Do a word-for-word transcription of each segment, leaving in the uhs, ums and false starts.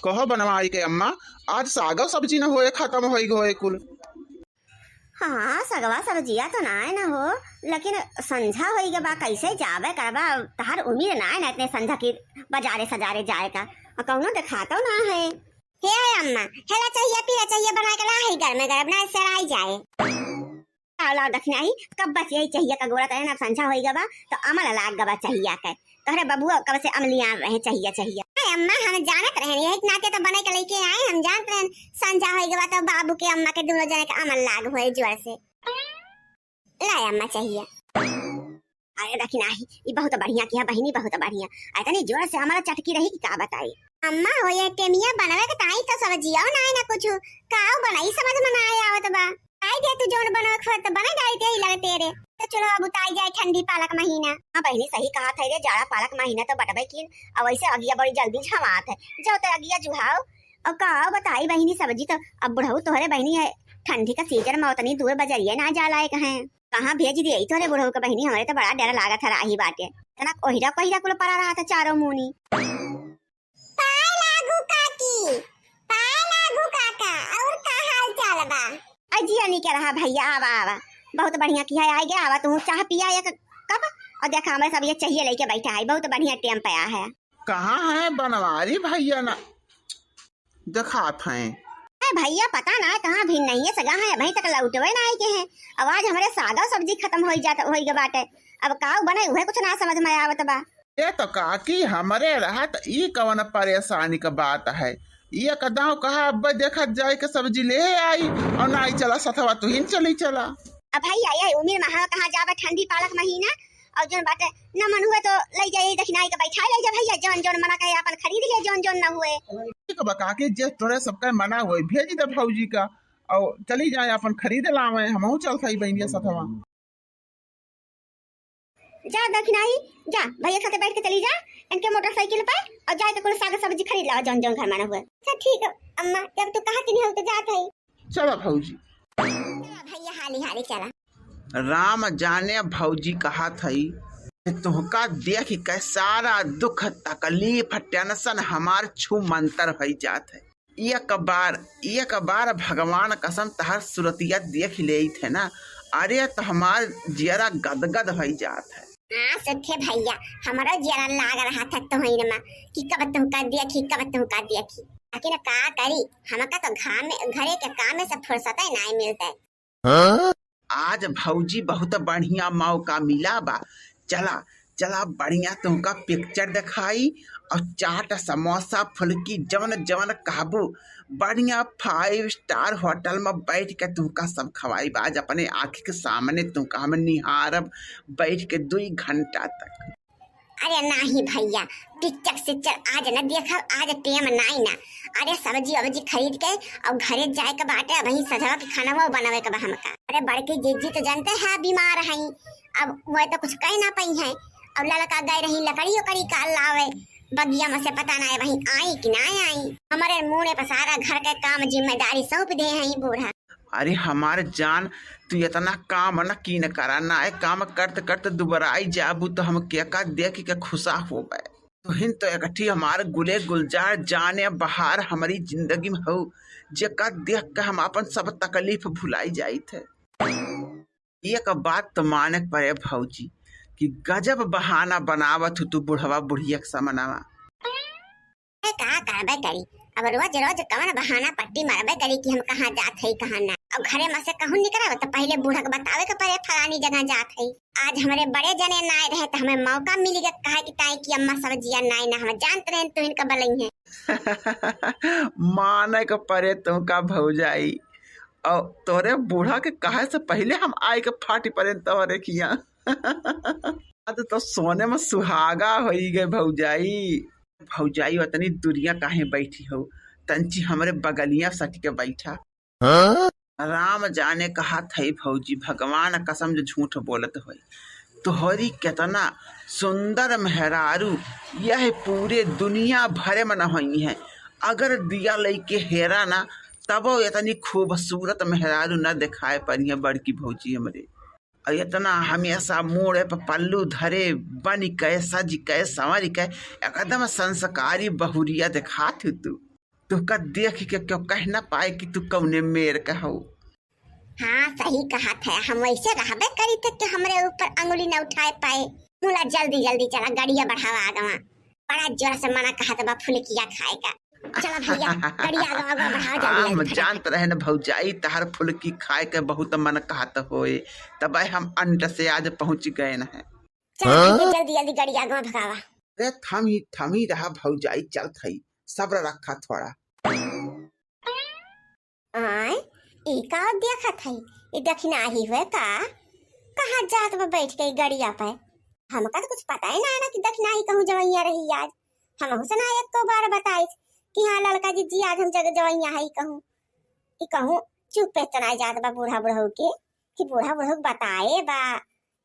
कहो बनवारी के अम्मा, आज सागो सब्जी न होए, खतम होई गए कुल। हाँ, सगवा सब्जिया तो नाय न हो, लेकिन संझा होई गे बा, कैसे जाबे करबा? तहार उम्मीद नाय न इतने संझा की बाजारे सजारे जाए का, और कौनो देखातो ना है। हे अम्मा, हेला चाहिए, पीला चाहिए, बना के ला है, गरमे गरम ना सराई जाए। लाओ, लाओ, दखिनाही, कब बस यही चाहिए का गोरा तरे ना, संझा होई गवा, तो अमल लाग गवा चाहिए के। तोहरे बबुआ कब से अमलियान रहे चाहिए, चाहिए। अरे अम्मा, हम जानत रहन, यही नाते तो बने के लेके आए, हम जानत रहन, संझा होई गवा तो बाबू के अम्मा के दोनों जने के अमल लाग होए जोर से। लाए अम्मा चाहिए। अरे दखिनाही, ई बहुत बढ़िया किहा बहिनी, बहुत बढ़िया। आ इतनी जोर से हमारा चटकी रही कि का बताई। अम्मा, हो ये टेमिया बनवे के ताई तो सब्जिया ना है ना कुछ, काव बनाई समझ में ना आए आवत बा। आई दे तू जौन बनवे खोत बने जाई दे लगे तेरे। तो चलो अब उताई जाए ठंडी पालक महीना। हाँ बहिनी, सही कहा था रे, जाड़ा पालक महीना तो बटबे कीन, अब वैसे अगिया बड़ी जल्दी झमात है, जो तो अगिया जुहाओ। और का बताई बहिनी, सब्जी तो अब बुढ़ऊ तोहरे बहिनी है, ठंडी का सीजन में उतनी दूर बजरिए ना जा लायक है। कहाँ भेज दिए तोहरे बुढ़ऊ के बहिनी, हमरे तो बड़ा डर लागत है राही बाटे, इतना कोहिरा कोहिरा कुल पड़ा रहा था चारों मुनी। पाए लागू काकी, पाए लागू काका, और का हाल चाल बा? अजी अनी के रहा भैया, आवा आवा, बहुत बढ़िया किहा, आइ गया, आवा तू चाह पिया एक कप। और देखा हमरे सब ये चाहिए लेके बैठा है, बहुत बढ़िया टेम पे आ है। कहाँ है बनवारी भैया ना देखात हैं? अरे भैया, पता ना कहाँ भी नहीं है, सगा है, अभी तक लौटवे ना आए के हैं। अब आज हमरे सागा सब्जी खत्म हो जात, हो गए बाटे। अब का बने, उहे कुछ ना समझ में आवत बा। ये तो काकी हमरे रहत, ई कवन परेशानी का बात है? ये कदाव कहा, अब देखत जाए के सब्जी ले आई और ना आई चला सथवा, तू ही चली चला। अब भैया, ये उम्र में हम कहाँ जाबे, ठंडी पालक महीना, और जौन बाटे न मन हुए तो ले जाए, दखिनाई के बैठा ले जा भैया, जौन जौन मना करे अपन खरीद ले, जौन जौन न हुए। ठीक बा काकी, जे तोरे सबके मना हुए भेज दे भौजी का, और चली जाए अपन खरीद लावे, हमहू चलत हई बहिनिया सथवा। जा दखिनाई, जा भैया साथे बैठ के चली जा इनके मोटरसाइकिल पे, और जाए तो कुल साग सब्जी खरीद लावा जौन जौन घर में न हुए। अच्छा ठीक है अम्मा, जब तू कहा कि नहीं हो तो जात है। चला भौजी। चला भैया, हाली हाली चला। राम जाने भौजी कहत हई कि तुहका देख के सारा दुख तकलीफ टेंशन हमार छू मंतर होइ जात है। एक बार, एक बार भगवान कसम तहर सूरतिया देख लेइत है ना, अरे तो हमार जियरा गदगद होइ जात है। हाँ सुखे भैया, हमरो जियरा लाग रहा था तोहिन मा कि कब तुहका देखी, कब तुहका देखी, लेकिन का करी, हमका तो घामे, घरे के कामे से फुर्सत ही नहीं मिलते। आज भौजी बहुत बढ़िया मौका मिला बा, चला, चला बढ़िया तुमका पिक्चर देखाई और चाट समोसा फुल्की जवन जवन कहबू बढ़िया five star hotel में बैठ के तुमका सब खवाई बा। आज अपने आँखी के सामने तुमका हम निहारब बैठ के दुई घंटा तक। अरे नाही भैया, पिक्चर सिक्चर आज न देखब, आज टेम नाई ना। अरे सब्जी वब्जी खरीद के और घरे जाए के बाटे, अबही सझवा के खाना वो बनावे के बा हमका। अरे बड़की जीजी तो जानते हैं बीमार हैं, अब वो तो कुछ कह ना पाई हैं। और लड़का गए रही लकड़ी उकड़ी का लावे बगिया में से, पता ना है वहीं आई कि ना आई। हमारे मुँह पर सारा घर के काम जिम्मेदारी सौंप दे हैं बूढ़ा। अरे हमार जान, तू इतना काम न कीन करा, ना ए काम करत करत दुबराई जाबू तो हम केका देख के खुशा होबे। तुहिन तो एकठी हमार गुले गुलजार जाने बहार हमारी जिंदगी में हो, जेका देख के हम अपन सब तकलीफ भुलाई जाइत है। एक बात तो माने के पड़े भौजी कि गजब बहाना बनावत हो तू बुढ़वा बुढ़िया के समनवा। ए, का करबे करी, अब रोज रोज कवन बहाना पट्टी मारबे करी कि हम कहाँ जात हई, कहाँ ना। अब घरे में से कहूँ निकलब तो पहले बूढ़ा के बतावे के पड़े फलानी जगह जात हई। आज हमरे बड़े जने ना आए रहे तो हमें मौका मिल गया कहे कि ताई की अम्मा सब्जिया नाई ना, हम जानत रहे तू इनका बलई है। माने के पड़े तुमका भौजाई, और तोरे बूढ़ा के कहे से पहले हम आए के फाटी पड़े तोरे किया। आज तो सोने में सुहागा होई गए भौजाई। भौजाई, उतनी दुरिया काहे बैठी हो, तंची हमरे बगलिया सट के बैठा। हाँ? राम जाने कहत हई भौजी, भगवान कसम जो झूठ बोलत होई। तोहरी केतना सुंदर मेहरारू यह पूरे दुनिया भरे में न होई है। अगर दिया लइके हेरा ना, तबो इतनी खूबसूरत मेहरारू न दिखाए पड़ी है बड़की भौजी हमरे। और इतना हमेशा मूड़े पर पल्लू धरे, बन के, सज के, संवर के, एकदम संस्कारी बहुरिया देखात हो तू। तोहका देख के केहू कह ना पाए कि तू कौने मेर का हऊ। हाँ, सही कहत है, हम वैसे रहबे करी थे कि हमरे ऊपर अंगुली न उठाए पाए। मुला जल्दी जल्दी चला, गड़िया बढ़ावा आगवा, बड़ा जोर से मना कहत बा फुलकिया खाए का। चला भैया, गड़िया आगवा आगवा बढ़ावा जल्दी हम जल्दी फटाफट। जानत रहे न भौजाई, तहर फुलकी खाए के बहुत मन कहत होए, तब हम अंत से आज पहुँच गए न है। चला भैया, जल्दी जल्दी गड़िया आगवा भगावा। अरे थमी थमी रहा भौजाई, चलत हई, सब्र रखा थोड़ा। आय, ई का देखत हई? ई दखिनाही हुए का? कहाँ जात बा बैठ के ई गड़िया पे? हमका तो कुछ पता ही ना ना कि दखिनाही कहूँ जवैया रही आज। हमहू से ना एको बार बताइस कि हाँ ललका जी, जी आज हम जग जवैया हई कहूँ। ई कहूँ चुप पे तना जात बा बूढ़ा बुढ़ऊ के, कि बूढ़ा बुढ़ऊ के बताए बा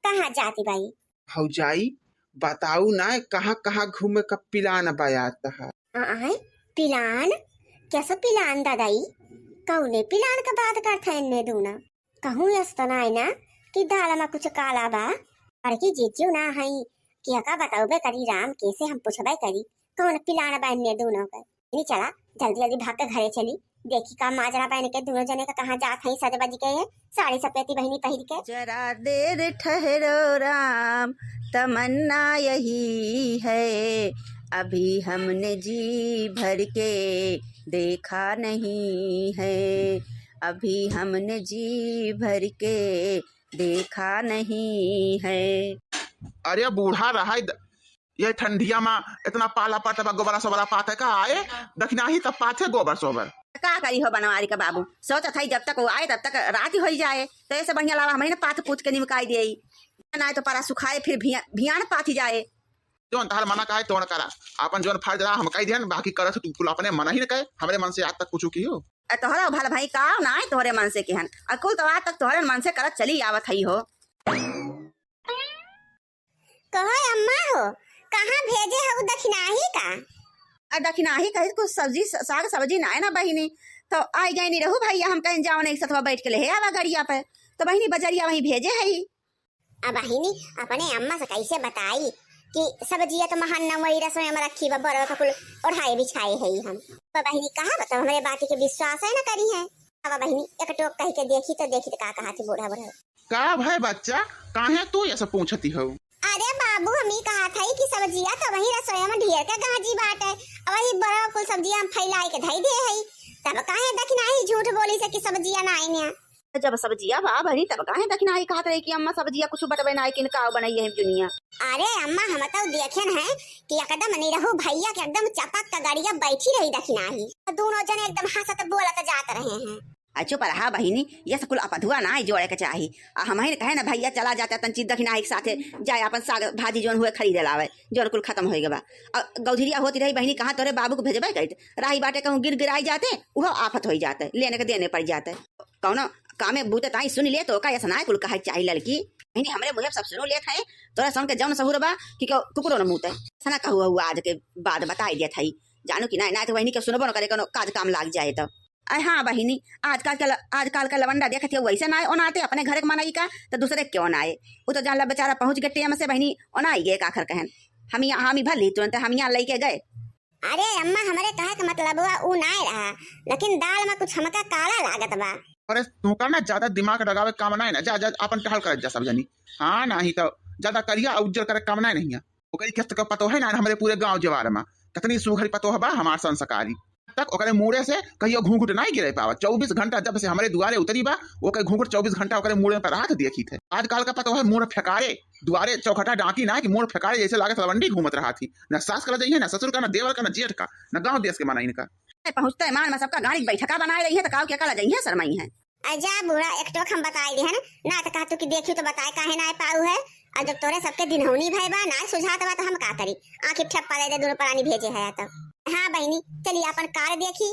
कहाँ जाती बाई। भौजाई, बताऊ ना, कहाँ कहाँ घूमे का प्लान बा यार तहार? आय, प्लान? कैसा प्लान दादाई? कौने प्लान का बात करत है इनने दूना? कहूँ यस तो नाय ना कि दाल में कुछ काला बा? बड़की जीजू ना हई कि अका बताउबे करी राम, कैसे हम पूछबे करी कौन प्लान बा इनने दूनों के? नहीं चला, जल्दी जल्दी भाग के घरे चली। देखी का माजरा बा इनके दूनों जने का, कहाँ जात हई सज बज के, साड़ी सफेदी बहिनी पहिर के। जरा देर ठहरो राम, तमन्ना यही है, अभी हमने जी भर के देखा नहीं है, अभी हमने जी भर के देखा नहीं है। अरे बूढ़ा रहा है द-, ये ठंडिया मा इतना पाला पात बा, गोबरा सोबरा पात है का? आए दखिनाही तब पात है गोबर सोबर। का करी हो बनवारी का बाबू, सोचत हई जब तक वो आए तब तक रात ही होई जाए, तो ऐसे बढ़िया लावा हमही ना पात पूत के निमकाई देई, ना तो परा सुखाए फिर भिया-, भियान पाथी जाए। जौन तहार मना कहे तोन करा, आपन जौन फर्ज रहा हम कही देन, बाकी करत तू कुल अपने मन ही न कहे, हमरे मन से आज तक कुछ की हो। अ तोहरा भल भाई का ना है तोहरे मन से केहन, अ कुल तो आज तक तोहरे मन से करत चली आवत हई हो। कहो अम्मा हो, कहाँ भेजे हऊ दखिनाही का? आ दखिनाही कही कुछ सब्जी, स-, साग सब्जी ना है ना बहिनी, तो आई गई नहीं रहू भैया, हम कहीं जाओ नहीं सतवा बैठ के ले आवा गड़िया पे, तो बहिनी बजरिया वहीं भेजे है ही। अब बहिनी अपने अम्मा से कैसे बताई कि सब्जिया तो महान न वही रसोई में रखी बा, बरवा का कुल ओढ़ाए बिछाए है ही हम। अब बहिनी कहा बताओ, हमरे बात के विश्वास है ना करी है। अब बहिनी एक टोक कह के देखी तो देखी तो का कहा थी बूढ़ा बूढ़ा। का भय बच्चा, काहे तू ये सब पूछती हो? अरे बाबू, हम ई कहत हई कि सब्जिया तो वही रसोई में ढेर के गाजी बाटे, अब वही बड़ा कुल सब्जिया हम फैलाई के धई दे हई, तब काहे दखिनाही झूठ बोली से कि सब्जिया ना आइने? जब सब्जिया बा भरी तब काहे दखिनाही कहत रही कि अम्मा सब्जिया कुछ बटबे ना किन का बनाई है दुनिया। अरे अम्मा, हम तो देखेन है कि एकदम निरहू भैया के एकदम चपक के गड़िया बैठी रही दखिनाही, दोनों जने एकदम हंसत बोलत जात रहे हैं। आ चुप रहा बहिनी, ये सब कुल अपधुआ ना जोड़े के चाही। आ हमहिन कहे ना भैया चला जाते तन चीज दखिनाही के साथे जाए अपन साग भाजी जौन हुए खरीदे लावे, जौन कुल खत्म होई गवा। आ गौधरिया होती रही बहिनी, कहाँ तोरे बाबू को भेजबे करित, राही बाटे कहूँ गिर गिराई जाते, उहो आफत होई जाते, लेने के देने पड़ जाते। कौनो कामे बूते ताई सुन ले तो का ऐसा ना कुल कहे चाही लड़की। बहिनी हमरे मुँहे सब सुनो लेत है, तोरा सुन के जौन सहूर बा कि केहू कुकुरो न मूते। सना कहू हुआ आज के बाद बताई देत है, जानू कि ना, ना तो बहिनी के सुनबो न करे, कोनो काज काम लाग जाए तो। अरे हाँ बहिनी, आजकल के ल-, आजकल के लवंडा देखत है, वैसे ना आए ओनाते अपने घर के मनई का, तो दूसरे के क्यों ना आए? वो तो जान ला बेचारा पहुँच गए टेम से बहिनी, ओनाई गए का आखिर कहन। हम यहाँ, हम ही भली तुरंत हम यहाँ लेके गए। अरे अम्मा, हमरे कहे के मतलब हुआ ऊ ना रहा, लेकिन दाल में कुछ हमका काला लागत बा। अरे तू का ना ज्यादा दिमाग लगावे काम ना है ना, जा, जा अपन टहल कर जा सब जनी। हाँ, नहीं तो ज्यादा करिया और उज्जर करे काम ना नहीं है। ओकरी किस्त का पतो है ना हमरे पूरे गांव जवार में, कितनी सुघरी पतो है बा हमार संस्कारी। तक ओकरे मूड़े से कहियो घूंघट नहीं गिरे पावा। चउबीस घंटा जब से हमरे दुआरे उतरी बा, ओकर घूंघट चउबीस घंटा ओकरे मूड़े पर हाथ देखी थे। आजकल का पतो है मूड़ फेकारे, दुआरे चौखटा डांकी ना कि मूड़ फेकारे जैसे लागत लवंडी घूमत रहा थी। न सास का लजइहे, न ससुर का, न देवर का, न जेठ का, न गांव देश के मनइन का। ए, पहुँचते मान में सबका गाड़ी बैठका बनाए रही है, तो काऊ के का लजइहे, शरमाई है। आ जा बूढ़ा, एक टोक हम बताई दे है ना, ना तो कहतू कि देखी तो बताए काहे ना पाऊ है। और जब तोरे सबके दिनहौनी भय बा, ना सुझात बा, तो हम का करी? आँखी ठप्पा दे दे, दोनों परानी भेजे है तो। हाँ बहिनी, चली अपन कार देखी।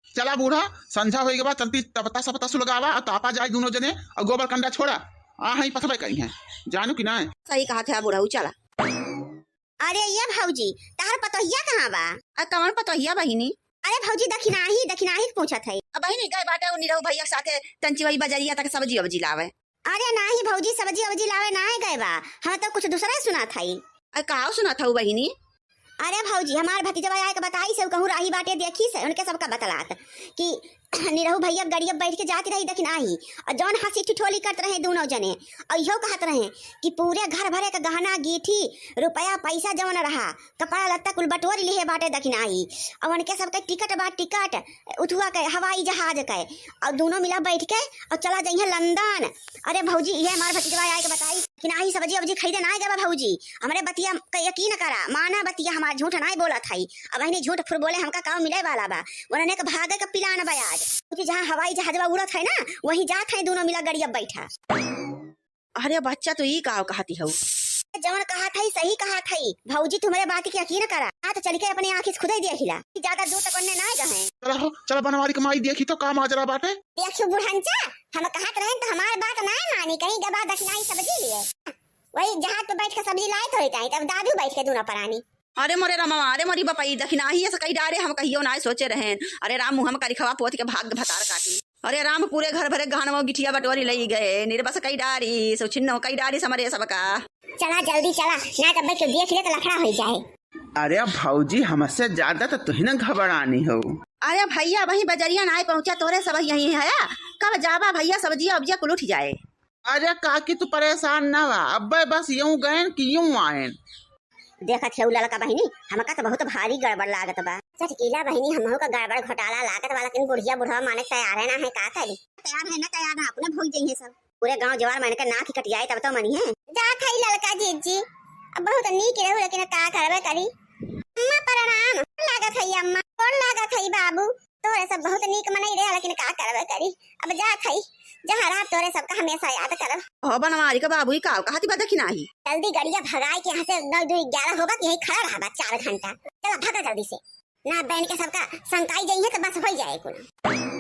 चला बूढ़ा, संझा होई के बाद चलती तपता सपता सुलगावा और तापा जाए दोनों जने और गोबर कंडा छोड़ा। आ हई पथबे करी हैं, जानू कि ना? सही कहा थे बूढ़ऊ, चला। अरे ये भौजी, तहार पतोहिया कहाँ बा? आ कौन पतोहिया बहिनी? अरे भौजी, दखिनाही, दखिनाही के पूछत है। अब बहिनी गए बाटे उ निरहू भैया के साथे तंची वही बजरिया तक सब्जी वब्जी लावे। अरे नाही भौजी, सब्जी वब्जी लावे नाही गए बा, हम तो कुछ दूसरा ही सुनात हई। अरे काव सुनात हऊ बहिनी? अरे भौजी, हमार भतीजवा आए के बताइस, कहूँ राही बाटे देखिस, उनके सबका बतलात कि निरहू भैया गड़िया बैठ के जात रही दखिनाही, और जौन हँसी ठिठोली करत रहे दूनों जने, और इहो कहत रहे कि पूरे घर भरे के गहना गीठी, रुपया पैसा जौन रहा, कपड़ा लत्ता कुल बटोर लिहे बाटे दखिनाही, और उनके सबके टिकट बा टिकट, उठुआ के हवाई जहाज के, और दूनों मिला बैठ के और चला जइहे लंदन। अरे भौजी, इहे हमार भतीजवा आए के बताइस कि नाही सब्जी उब्जी खरीदे ना गवा भौजी, हमरे बतिया के यकीन करा, माना बतिया हमार, झूठ नाही बोलत हई। अब इन्हें झूठ फुर बोले हमका काम मिले वाला बा, उन्होंने के भागे के पिलान बा आज। भौजी, जहाँ हवाई जहाजवा उड़त है ना, वहीं जात है दूनों मिला गड़िया बैठा। अरे बच्चा, तू ई का कहती हऊ? जौन कहत हई सही कहत हई भौजी, तू हमरे बात के यकीन करा। आ तो चल के अपने आँखी से खुदे देखिला, ज्यादा दूर तक ओन्ने ना गए। चला हो, चला बनवारी के माई, देखी तो का माजरा बाटे। देखियो बुढ़नचा, हम कहत रहेन तो हमार बात ना मानी, कहीं गबा दखिनाही सब्जी लिए। वही जहाज पे बैठ के सब्जी लाइत होई ताई, तब दादू बैठ के दूना परानी। अरे मोरे रामवा, अरे मोरी बपई, दखिनाही ऐसा कई डारे, हम कहियो ना सोचे रहेन। अरे राम, मुँह में करिखवा पोत के भाग भतार काटी। अरे राम, पूरे घर भरे गहनवा गिठिया बटोरी लई गए, निर्बस कई डारी, सो छिन्नो कई डारी समरे सबका। चला जल्दी चला, ना तब बैठ के देख ले तो लफड़ा हो जाए। अरे भौजी, हमसे ज्यादा तो तुही ना घबरानी हो। अरे भैया, वही बजरिया ना आए पहुँचा, तोरे सब यही है। कब जाबा भैया, सब्जिया उब्जिया कुल उठ जाए। अरे काकी, तू परेशान ना हुआ, अब्बे बस यूं गएन कि यूं आएन। देखत हेउ ललका बहिनी, हमका तो बहुत भारी गड़बड़ लागत बा। चटकीला बहिनी, हमहू का गड़बड़ घोटाला लागत बा, लेकिन बुढ़िया बुढ़वा माने तैयार है ना है, का करी? तैयार है ना, तैयार ना, अपने भोग जइहे सब। पूरे गांव जवार माने के नाक ही कटियाए तब तो मनी है। जात हई ललका जीजी, अब बहुत नीक रहू, लेकिन का करबे करी। अम्मा प्रणाम। लागत हई अम्मा, गोड़ लागत हई बाबू। तोहरे सब बहुत नीक मनई रहे, लेकिन का करबे करी, अब जात हई, जहाँ रहब तोहरे सबका हमेशा याद करब। हो बनवारी के बाबू, ई का कहती बा दखिनाही? जल्दी गड़िया भगाए के यहाँ से, नौ दू ग्यारह होबा कि यहीं खड़ा रहबा चार घंटा। चला भागा जल्दी से, ना बहन के सबका संकाई जइहे तो बस हो जाए कुल।